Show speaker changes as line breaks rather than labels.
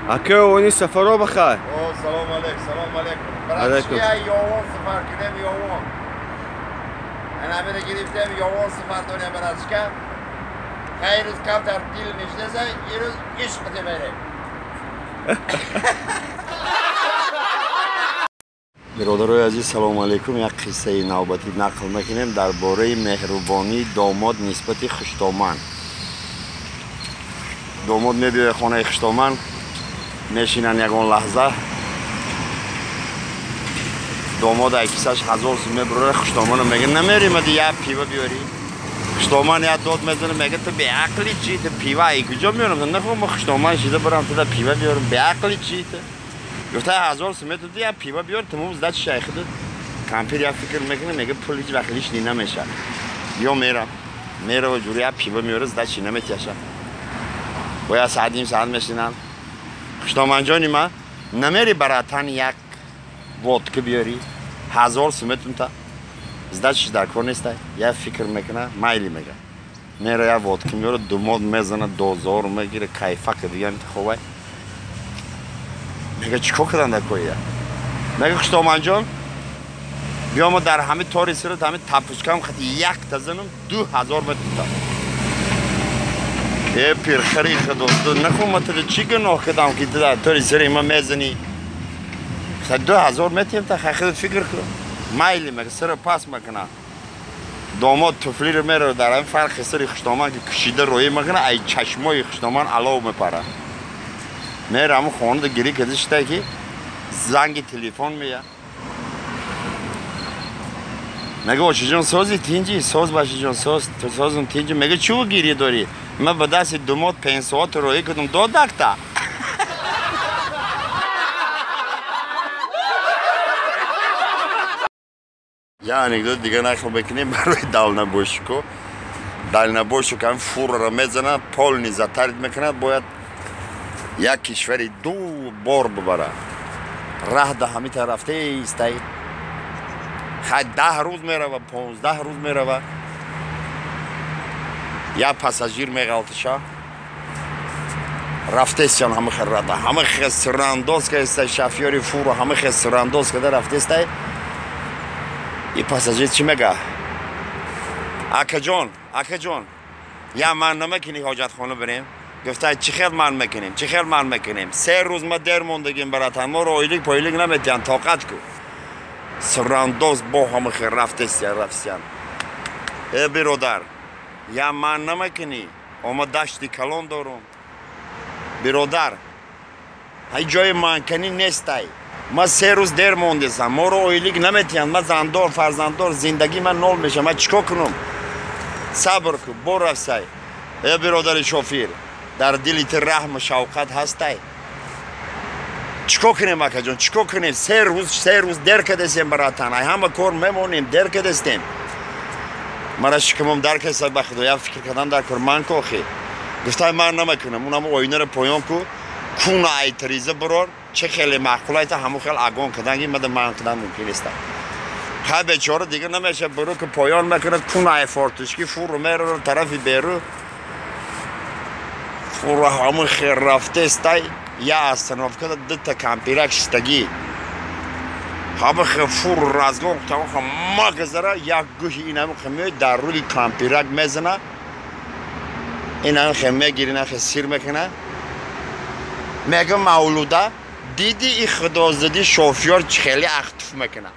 Ака, они сафаро бахай.
О, салом алейкум, салом алейкум. Братчия, ёвон сафар кунем, ёвон. Ана мера гирифтем, ёвон сафар дорем, братчика. Хайр рӯз камтар дил мешнеса, ирӯз ишқ мерем. Бародарои азиз, салому алейкум. Як қиссаи навбатӣ нақл мекунем дар бораи меҳрубонии домод нисбати хуштоман. Домод мебиёяд хонаи хуштоман, мешинанд ягон лаҳза. Домод ай кисаш 1000 сум мебурад, хуштоману мега намери мади як пива биёрӣ. Хуштоман як дод мезана, мега ту беақли чӣ, ту пива ай куҷо меёрам? Нахоҳ ма хуштоман шида барам туда пива биёрам, беақли чӣ ту? Гуфта 1000 сум метуди як пива биёр, тамом сдачи шайхиду. Кампир як фикр мекунад, мега пул ҳеҷ вақт лишний намешавад. Биё мерам. Мерава ҷури як пива меёра, сдачи наметяша. Бояд саат ним саат мешинам. Хуштоманҷони ма, намери баратан як водка биёрӣ, 1000 сум метунта. Сдачиш дар кор нестай. Як фикр мекуна, майли мега. Мера як водка меёра, думод мезана, дозор мегира, кайфака дига митаховай. Мега чӣ кор кардан дар коия? Мега хуштоманҷон, биё мо дар ҳами тори сират ҳами тапучкам хати якта занам 2000 метунта. Э пирхари худо, нахоҳ ма туда чӣ гуноҳ кардам ки ту дар тори сири ма мезанӣ? 2000 метиҳем та худат фикр кун. Майли мега сира пас мекуна. Домод туфлиро мерава дар ҳами фарқи сири хуштоман ки кушида роӣ мекуна, ай чашмои хуштоман алов мепара. Мера ҳамун хонада гирӣ карда шида ки занги телефон мея. Мега очиҷон сози тинҷи, соз башиҷон соз, ту созум тинҷи. Мега чӯ гирӣ дорӣ? Ман ба дасти думод 5 соат роӣ кардам, додакта. Я анекдот дига нақл мекунем барои дальнобойщико. Дальнобойщик ҳам фурро мезанад, полни затарид мекунад, бояд як кишвари ду бор бибарад. Раҳ да ҳами тарафте истай. Хай 10 рӯз мерава, 15 рӯз мерава. Як пассажир меғалтиша. Рафтесян ҳама хел рада, ҳама хел сирандоз кардестай, шофёри фурро ҳама хел сирандоз карда рафтестай. И пассажир чӣ мега? Акаҷон, акаҷон, я ман намекунӣ ҳоҷатхона бирем? Гуфта чӣ хел ман мекунем, чӣ хел ман мекунем? 3 рӯз ма дер мондагим баратан, моро ойлик пойлик наметиҳанд, тоқат ку. Сирандоз бо ҳама хел рафтесян, рафтесян. Э биродар, я ман намекунӣ? Ома дашти калон дорум. Биродар, ҳай ҷои манканӣ нестай. Ма 3 рӯз дер мондесам, моро ойлик наметиҳанд, ма зандор, фарзанддор, зиндагӣ ман нол мешавам, ман чӣ кор кунам? Сабр ку, бо рафсай. Э биродари шофир, дар дили ту раҳму шавқат ҳастай. Чӣ кор кунем акаҷон, чӣ кор кунем? 3 рӯз, 3 рӯз дер кардесем баратан, ай ҳама кор мемонем, дер кардестем. Мара шикамам дар кардесай ба худо, як фикр кардан дар кор, ман ку охи. Гуфтай ман намекунам, унам оинаро поён ку, куна ай триза бирор, чӣ хеле маъқул айта ҳамун хел агон кардан, мада ман кардан мумкин неста. Хай бечора дига намеша буру ки поён мекунад, куна ай фортушки фуру меро тарафи беру. Фуру ҳамун хел рафтестай, я остановкада дута кампирак шистагӣ. Ҳама хел фуру разгон тамоха магазара, як гӯши ин ҳамин хел меояд, дар рӯи кампирак мезана. Ин ҳамин хел мегири, ин ҳамин хел сир мекуна. Мега Мавлуда, диди и худозадӣ шофёр чӣ хеле ахтуф мекунад.